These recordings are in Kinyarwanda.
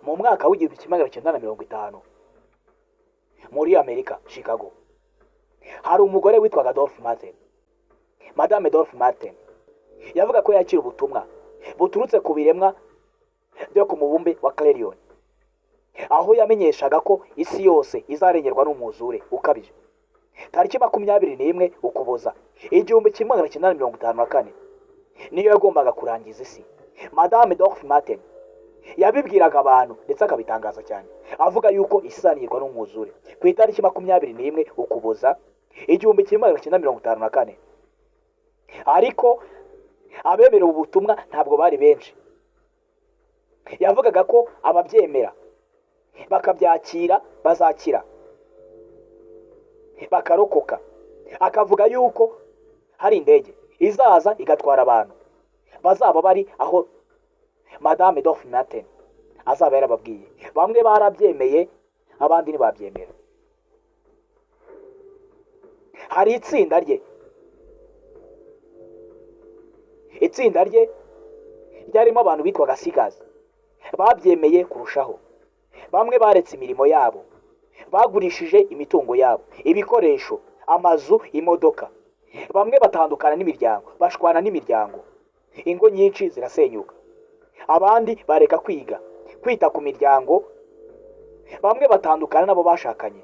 Mu mwaka w'1950 muri Amerika, Chicago, hari umugore witwaga Dorothy Martin. Madame Dorothy Martin yavuga ko yakira ubutumwa buturutse ku biremwa byo ku mubumbe wa Clarion, aho yamenyeshaga ko isi yose izarengerwa n'umwuzure ukabije. Tariki 21 Ukuboza 1954 niyo yagombaga kurangiza isi. Madame Dorothy Martin yabibwiraga abantu ndetse akabitangaza cyane, avuga yuko isi izanirwa n'umwuzure ku itariki 21 Ukuboza 1954. Ariko abemera ubu butumwa ntabwo bari benshi. Yavugaga ko ababyemera bakabyakira bazakira bakarokoka. Akavuga yuko hari indege izaza igatwara abantu bazaba bari aho Madame Dorothy Martin azaba yarababwiye. Bamwe barabyemeye, abandi ntibabyemera. Hari itsinda rye ryarimo abantu bitwaga Seekers, babyemeye kurushaho. Bamwe baretse imirimo yabo, bagurishije imitungo yabo, ibikoresho, amazu, imodoka. Bamwe batandukana n'imiryango, bashwana n'imiryango, ingo nyinshi zirasenyuka. Abandi bareka kwiga, kwita ku miryango. Bamwe batandukana nabo bashakanye,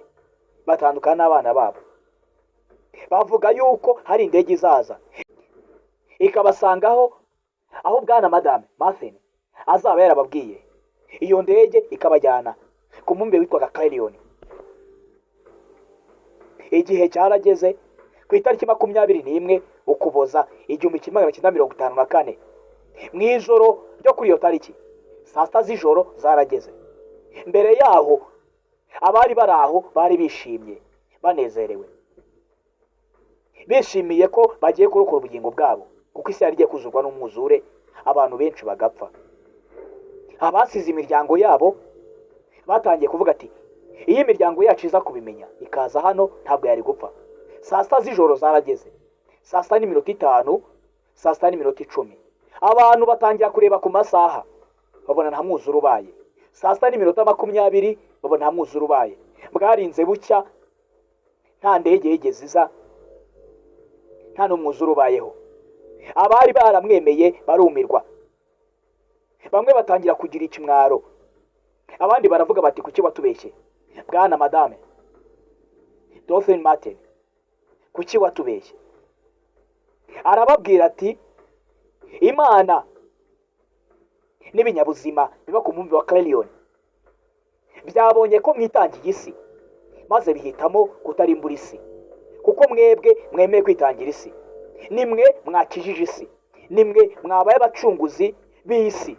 batandukana n'abana babo. Bavuga yuko hari indege izaza ikabasangaho aho bwana Madame Martin azaba yarababwiye. Iyo ndege ikabajyana ku mubumbe witwaga Clarion. Igihe cyarageze ku itariki 21 Ukuboza 1954, mu ijoro ryo kuri iyo tariki saa sita z'ijoro zarageze. Mbere yaho abari bari aho bari bishimye, banezerewe, bishimiye ko bagiye kurokora ubugingo bwabo, kuko isi yari igiye kuzurwa n'umwuzure, abantu benshi bagapfa. Abasize imiryango yabo batangiye kuvuga ati iyo imiryango yacu iza kubimenya ikaza hano ntabwo yari gupfa. Saa sita z'ijoro zarageze, saa sita n'iminota 5, saa sita n'iminota 10, abantu batangira kureba ku masaha, babona nta mwuzure ubaye. Saa sita n'iminota 20 babona nta mwuzure ubaye. Bwarinze bucya nta ndege yigeze iza, nta n'umwuzure ubayeho. Abari baramwemeye barumirwa, bamwe batangira kugira ikimwaro, abandi baravuga bati kuki watubeshye bwana Madame Dorothy Martin, kuki watubeshye? Arababwira ati Imana n'ibinyabuzima biba ku mubumbe wa Clarion byabonye ko mwitangiye isi, maze bihitamo kutarimbura isi, kuko mwebwe mwemeye kwitangira isi, nimwe mwakijije isi, nimwe mwabaye abacunguzi b'isi.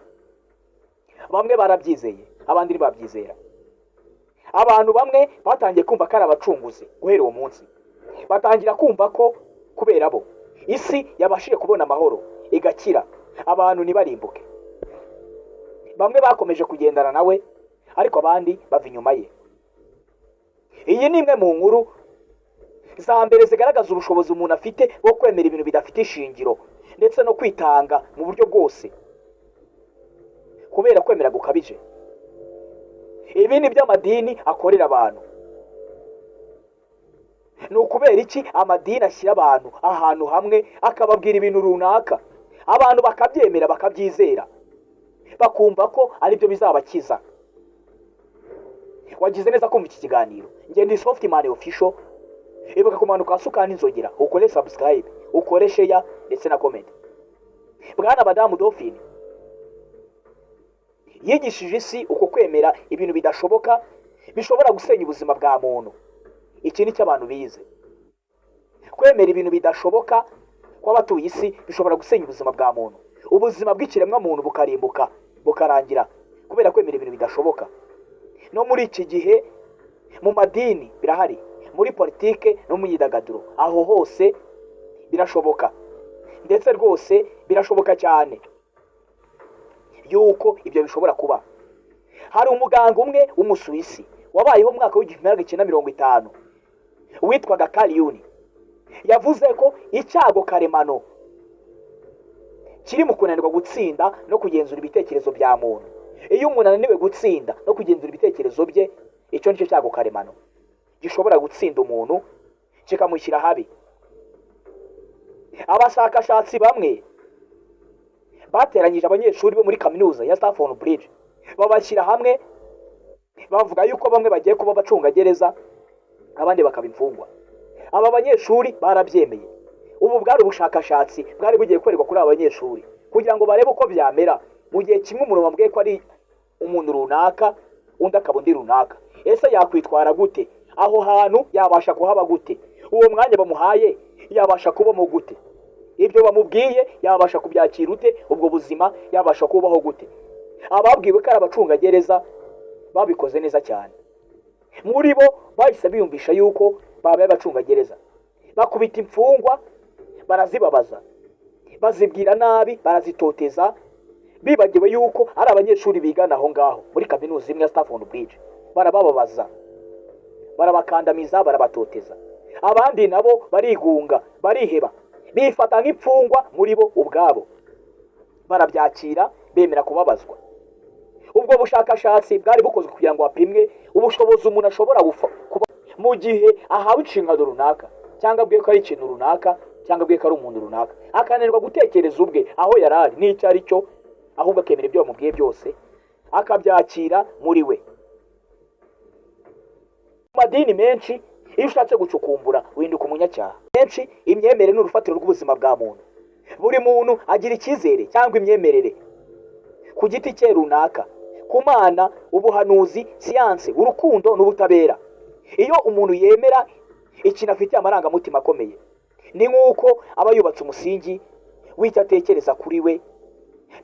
Bamwe barabyizeye, abandi ntibabyizera. Abantu bamwe batangiye kumva ko ari abacunguzi guhera uwo munsi, batangira kumva ko kubera bo isi yabashije kubona amahoro igakira, abantu ntibarimbuke. Bamwe bakomeje kugendana nawe, ariko abandi bava inyuma ye. Iyi ni imwe mu nkuru za mbere zigaragaza ubushobozi umuntu afite bwo kwemera ibintu bidafite ishingiro ndetse no kwitanga mu buryo bwose kubera kwemera gukabije. Ibi ni by'amadini akorera abantu. Ni ukubera iki amadini ashyira abantu ahantu hamwe akababwira ibintu runaka, abantu bakabyemera bakabyizera, bakumva ko aribyo bizabakiza? Wagize neza kumva iki kiganiro. Njye ndi Softman Official. Ibuka kumanuka hasi ukanda inzogera, ukore subscribe, ukore share ndetse na comment. Bwana Madamu Dolphin yigishije isi uko kwemera ibintu bidashoboka bishobora gusenya ubuzima bwa muntu. Iki ni cyo abantu bize. Kwemera ibintu bidashoboka kw'abatuye isi bishobora gusenya ubuzima bwa muntu, ubuzima bw'ikiremwa muntu bukarimbuka bukarangira kubera kwemera ibintu bidashoboka. No muri iki gihe mu madini birahari, muri politike no mu myidagaduro, aho hose birashoboka, ndetse rwose birashoboka cyane yuko ibyo bishobora kuba. Hari umuganga umwe w'Umusuwisi wabayeho mu mwaka w'1950 witwaga Carl Jung. Yavuze ko icyago karemano kiri mu kunanirwa gutsinda no kugenzura ibitekerezo bya muntu. Iyo umuntu ananiwe gutsinda no kugenzura ibitekerezo bye, icyo nicyo cyago karemano gishobora gutsinda umuntu kikamushyira habi. Abashakashatsi bamwe bateranyije abanyeshuri bo muri kaminuza ya Stafford Bridge, babashyira hamwe, bavuga yuko bamwe bagiye kuba abacungagereza abandi bakaba imfungwa. Aba banyeshuri barabyemeye. Ubu bwari ubushakashatsi bwari bugiye gukorerwa kuri aba banyeshuri kugira ngo barebe uko byamera mu gihe kimwe umuntu bamubwiye ko ari umuntu runaka, undi akaba undi runaka. Ese yakwitwara gute? Aho hantu yabasha kuhaba gute? Uwo mwanya bamuhaye yabasha kubamo gute? Ibyo bamubwiye yabasha kubyakira ute? Ubwo buzima yabasha kubaho gute? Ababwiwe ko ari abacungagereza babikoze neza cyane. Muri bo bahise biyumvisha yuko babaye abacungagereza, bakubita imfungwa, barazibabaza, bazibwira nabi, barazitoteza, bibagiwe yuko ari abanyeshuri bigana aho ngaho muri kaminuza imwe ya Stafford Bridge. Barabababaza, barabakandamiza, barabatoteza. Abandi nabo barigunga, bariheba, bifata nk'imfungwa muri bo ubwabo, barabyakira, bemera kubabazwa. Ubwo bushakashatsi bwari bukozwe kugira ngo hapimwe ubushobozi umuntu ashobora kuba mu gihe ahawe inshingano runaka, cyangwa abwiwe ko ari ikintu runaka, cyangwa abwiwe ko ari umuntu runaka, akananirwa gutekereza ubwe aho yari ari n'icyo ari cyo, ahubwo akemera ibyo bamubwiye byose akabyakira muri we. Mu madini menshi iyo ushatse gucukumbura uhinduka umunyacyaha. Menshi imyemerere ni urufatiro rw'ubuzima bwa muntu. Buri muntu agira icyizere cyangwa imyemerere ku giti cye runaka, ku Mana, ubuhanuzi, siyanse, urukundo n'ubutabera. Iyo umuntu yemera ikintu afitiye amarangamutima akomeye, ni nk'uko aba yubatse umusingi w'icyo atekereza kuri we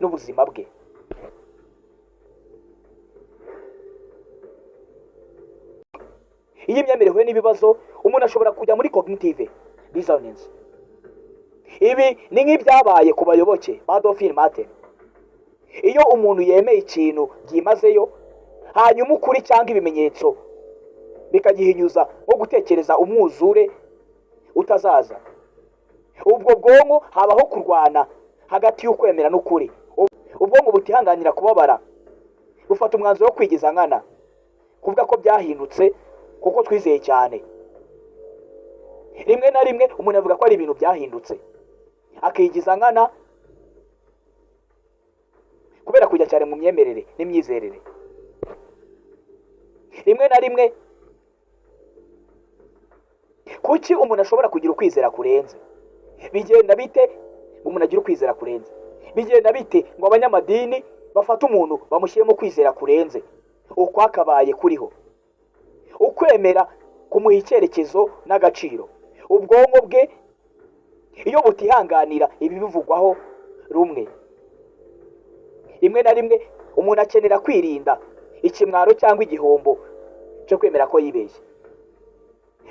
n'ubuzima bwe. Iyo imyemerere ihuye n'ibibazo, umuntu ashobora kujya muri cognitive dissonance. Ibi ni nk'ibyabaye ku bayoboke ba Dauphin Martin. Iyo umuntu yemeye ikintu byimazeyo, hanyuma ukuri cyangwa ibimenyetso bikagihinyuza nko gutekereza umwuzure utazaza, ubwo bwonko habaho kurwana hagati y'ukwemera n'ukuri. Ubwonko butihanganira kubabara bufata umwanzuro wo kwigiza nkana, kuvuga ko byahindutse kuko twizeye cyane. Rimwe na rimwe umuntu avuga ko ari ibintu byahindutse, akigiza nkana kubera kujya cyane mu myemerere n'imyizerere. Rimwe na rimwe kuki umuntu ashobora kugira ukwizera kurenze? Bigenda bite umuntu agira ukwizera kurenze? Bigenda bite ngo abanyamadini bafate umuntu bamushyiremo kwizera kurenze ukwakabaye kuriho? Ukwemera kumuha icyerekezo n'agaciro. Ubwonko bwe iyo butihanganira ibi bivugwaho rumwe. Rimwe na rimwe umuntu akenera kwirinda ikimwaro cyangwa igihombo cyo kwemera ko yibeshye.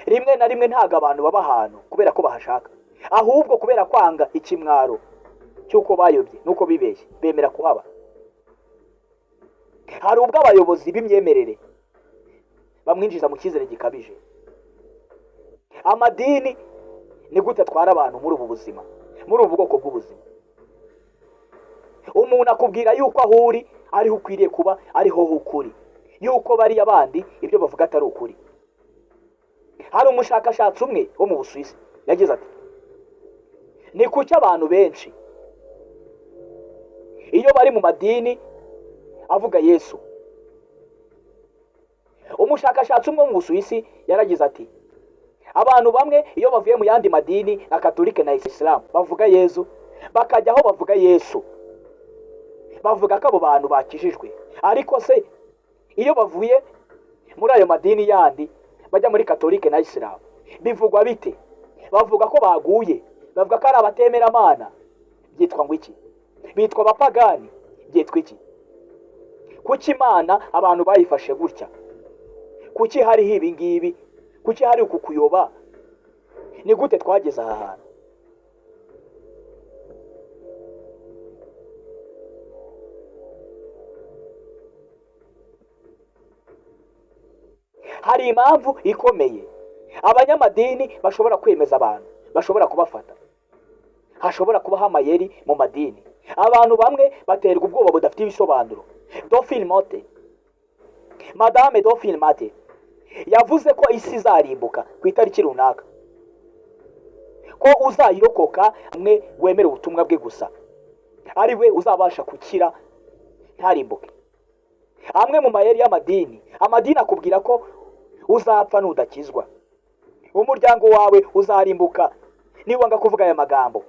Rimwe na rimwe ntago abantu baba ahantu kubera ko bahashaka, ahubwo kubera kwanga ikimwaro cy'uko bayobye n'uko bibeshye, bemera kuhaba. Hari ubwo abayobozi b'imyemerere bamwinjiza mu cyizere gikabije. Amadini ni gute atwara abantu muri ubu buzima, muri ubu bwoko bw'ubuzima? Umuntu akubwira yuko aho uri ariho ukwiriye kuba, ariho ukuri, yuko bariya bandi ibyo bavuga atari ukuri. Hari umushakashatsi umwe wo mu Busuwisi yagize ati: ni kuki abantu benshi iyo bari mu madini avuga Yesu? Umushakashatsi umwe wo mu Busuwisi yaragize ati: abantu bamwe iyo bavuye mu yandi madini nka Katolike na Islam bavuga Yesu, bakajya aho bavuga Yesu, bavuga ko abo bantu bakijijwe. Ariko se iyo bavuye muri ayo madini yandi bajya muri Katolike na Islam bivugwa bite? Bavuga ko baguye, bavuga ko ari abatemeramana, byitwa ngo iki? Bitwa abapagani, byitwa iki? Kuki Imana abantu bayifashe gutya? Kuki hariho ibi ngibi? Kuki hari uku kuyoba? Ni gute twageze aha hantu? Hari impamvu ikomeye abanyamadini bashobora kwemeza abantu, bashobora kubafata. Hashobora kubaho amayeri mu madini. Abantu bamwe baterwa ubwoba budafite ibisobanuro, Dauphine Mote, Madame Dauphine Mate yavuze ko isi izarimbuka ku itariki runaka, ko uzayirokoka umwe wemera ubutumwa bwe gusa ari we uzabasha gukira ntarimbuke. Amwe mu mayeri y'amadini, amadini akubwira ko uzapfa nudakizwa, umuryango wawe uzarimbuka niwanga kuvuga aya magambo,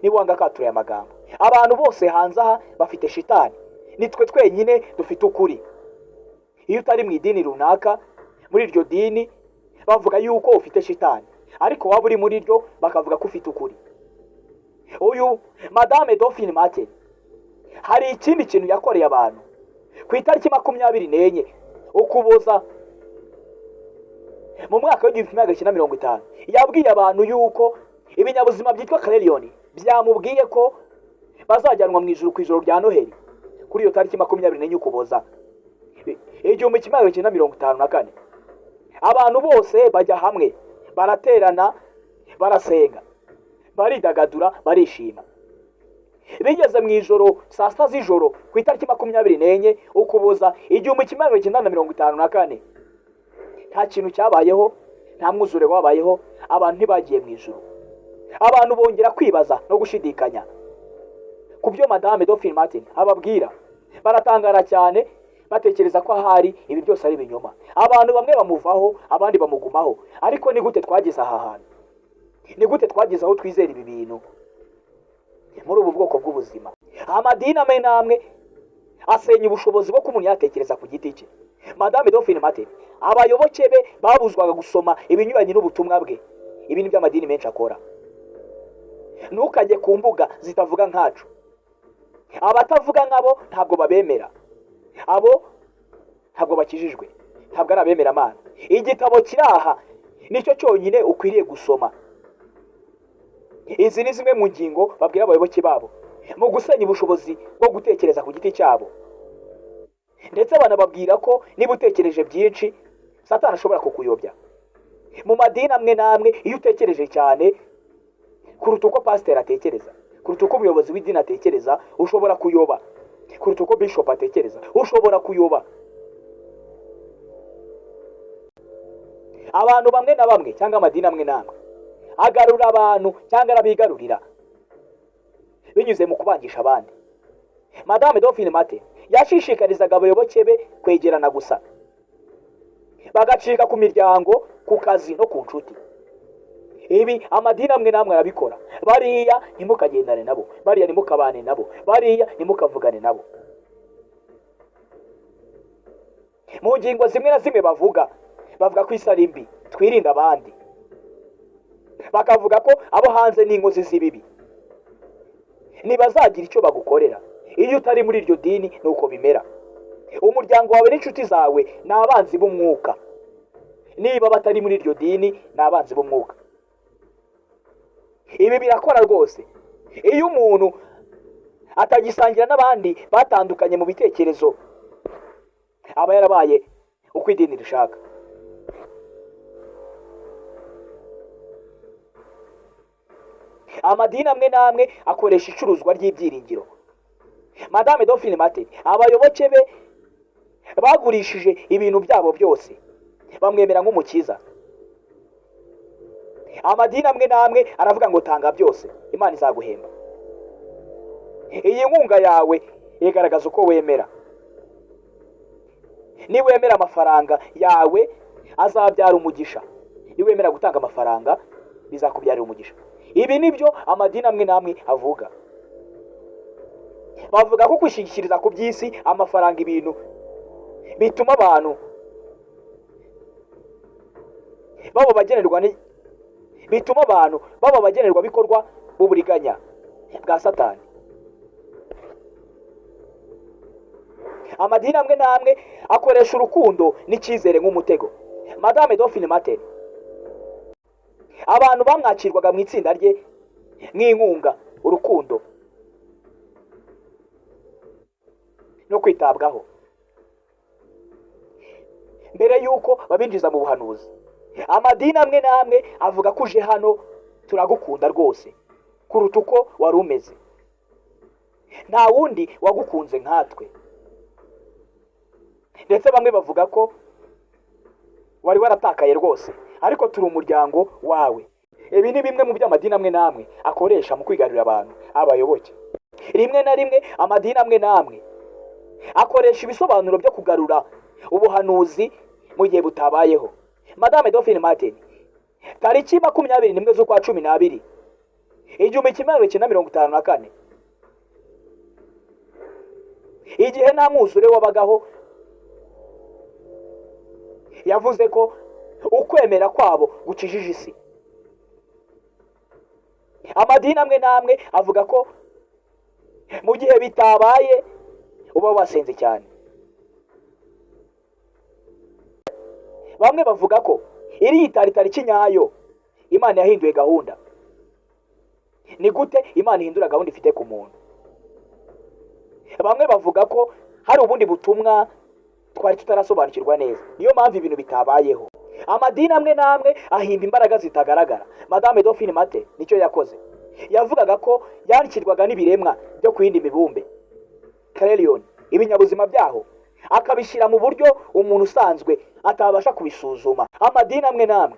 niwanga kwatura aya magambo. Abantu bose hanze aha bafite shitani, nitwe twenyine dufite ukuri. Iyo utari mu idini runaka, muri iryo dini bavuga yuko ufite shitani, ariko waba uri muri ryo bakavuga ko ufite ukuri. Uyu Madame Dauphine Mate hari ikindi kintu yakoreye abantu ku itariki 24 Ukuboza mu mwaka w'1950. Yabwiye abantu yuko ibinyabuzima byitwa Kareliyoni byamubwiye ko bazajyanwa mu ijuru ku ijoro rya Noheli kuri iyo tariki 24 Ukuboza 1954. Abantu bose bajya hamwe, baraterana, barasenga, baridagadura, barishima. Bigeze mu ijoro saa sita z'ijoro ku itariki 24 Ukuboza 1954, nta kintu cyabayeho, nta mwuzure wabayeho, abantu ntibagiye mu ijuru. Abantu bongera kwibaza no gushidikanya ku byo Madame Dauphine Martin ababwira, baratangara cyane, batekereza ko ahari ibi byose ari ibinyoma. Abantu bamwe bamuvaho, abandi bamugumaho. Ariko ni gute twageze aha hantu? Ni gute twageze aho twizera ibi bintu muri ubu bwoko bw'ubuzima? Amadini amwe n'amwe asenya ubushobozi bwo umuntu yatekereza ku giti cye. Madame Dauphine Martin abayoboke be babuzwaga gusoma ibinyuranye n'ubutumwa bwe. Ibi ni byo amadini menshi akora. Ntukajye ku mbuga zitavuga nkacu. Abatavuga nkabo ntabwo babemera, abo ntabwo bakijijwe, ntabwo ari abemeramana. Igitabo kiri aha nicyo cyonyine ukwiriye gusoma. Izi ni zimwe mu ngingo babwira abayoboke babo mu gusenya ubushobozi bwo gutekereza ku giti cyabo, ndetse banababwira ko niba utekereje byinshi Satani ashobora kukuyobya. Mu madini amwe n'amwe, iyo utekereje cyane kuruta uko pasiteri atekereza, kuruta uko umuyobozi w'idini atekereza, ushobora kuyoba. Kuruta uko bishop atekereza, ushobora kuyoba. Abantu bamwe na bamwe cyangwa amadini amwe n'amwe agarura abantu cyangwa arabigarurira binyuze mu kubangisha abandi. Madame Dauphine Mate yashishikarizaga abayoboke be kwegerana gusa, bagacika ku miryango, ku kazi no ku nshuti. Ibi amadini amwe n'amwe arabikora. Bariya ntimukagendane nabo, bariya ntimukabane nabo, bariya ntimukavugane nabo. Mu ngingo zimwe na zimwe bavuga ko isi ari mbi, twirinde abandi. Bakavuga ko abo hanze ni inkozi z'ibibi, ntibazagira icyo bagukorera. Iyo utari muri iryo dini ni uko bimera. Umuryango wawe n'inshuti zawe ni abanzi b'umwuka. Niba batari muri iryo dini ni abanzi b'umwuka. Ibi birakora rwose. Iyo umuntu atagisangira n'abandi batandukanye mu bitekerezo, aba yarabaye uko idini rishaka. Amadini amwe n'amwe akoresha icuruzwa ry'ibyiringiro. Madame Dauphine Mate abayoboke be bagurishije ibintu byabo byose, bamwemera nk'umukiza. Amadini amwe n'amwe aravuga ngo tanga byose, Imana izaguhemba. Iyi nkunga yawe igaragaza uko wemera. Niwemera amafaranga yawe azabyara umugisha, niwemera gutanga amafaranga bizakubyarira umugisha. Ibi nibyo amadini amwe n'amwe avuga. Bavuga ko kwishingikiriza ku by'isi, amafaranga, ibintu bituma abantu baba bagenerwa, bituma abantu baba abagenerwa bikorwa b'uburiganya bwa Satani. Amadini amwe n'amwe akoresha urukundo n'icyizere nk'umutego. Madame Dauphine Mate abantu bamwakirwaga mu itsinda rye nk'inkunga, urukundo no kwitabwaho, mbere yuko babinjiza mu buhanuzi. Amadini amwe n'amwe avuga ko uje hano turagukunda rwose kuruta uko wari umeze, nta wundi wagukunze nkatwe. Ndetse bamwe bavuga ko wari waratakaye rwose, ariko turi umuryango wawe. Ibi ni bimwe mu byo amadini amwe n'amwe akoresha mu kwigarurira abantu, abayoboke. Rimwe na rimwe amadini amwe n'amwe akoresha ibisobanuro byo kugarura ubuhanuzi mu gihe butabayeho. Madame Dauphine Martin, tariki 21 z'ukwa 12 1954, igihe nta mwuzure wabagaho, yavuze ko ukwemera kwabo gukijije isi. Amadini amwe n'amwe avuga ko mu gihe bitabaye uba wasenze cyane. Bamwe bavuga ko iri itari tariki nyayo Imana yahinduye gahunda. Ni gute Imana ihindura gahunda ifite ku muntu? Bamwe bavuga ko hari ubundi butumwa twari tutarasobanukirwa neza, niyo mpamvu ibintu bitabayeho. Amadini amwe n'amwe ahimba imbaraga zitagaragara. Madame Dauphine Mate nicyo yakoze. Yavugaga ko yandikirwaga n'ibiremwa byo ku yindi mibumbe, Carelion, ibinyabuzima byaho, akabishyira mu buryo umuntu usanzwe atabasha kubisuzuma. Amadini amwe n'amwe,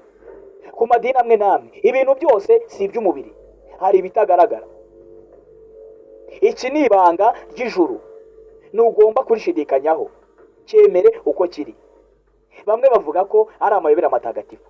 ku madini amwe n'amwe, ibintu byose si iby'umubiri, hari ibitagaragara. Iki ni ibanga ry'ijuru, ntugomba kurishidikanyaho, cyemere uko kiri. Bamwe bavuga ko ari amayobera matagatifu.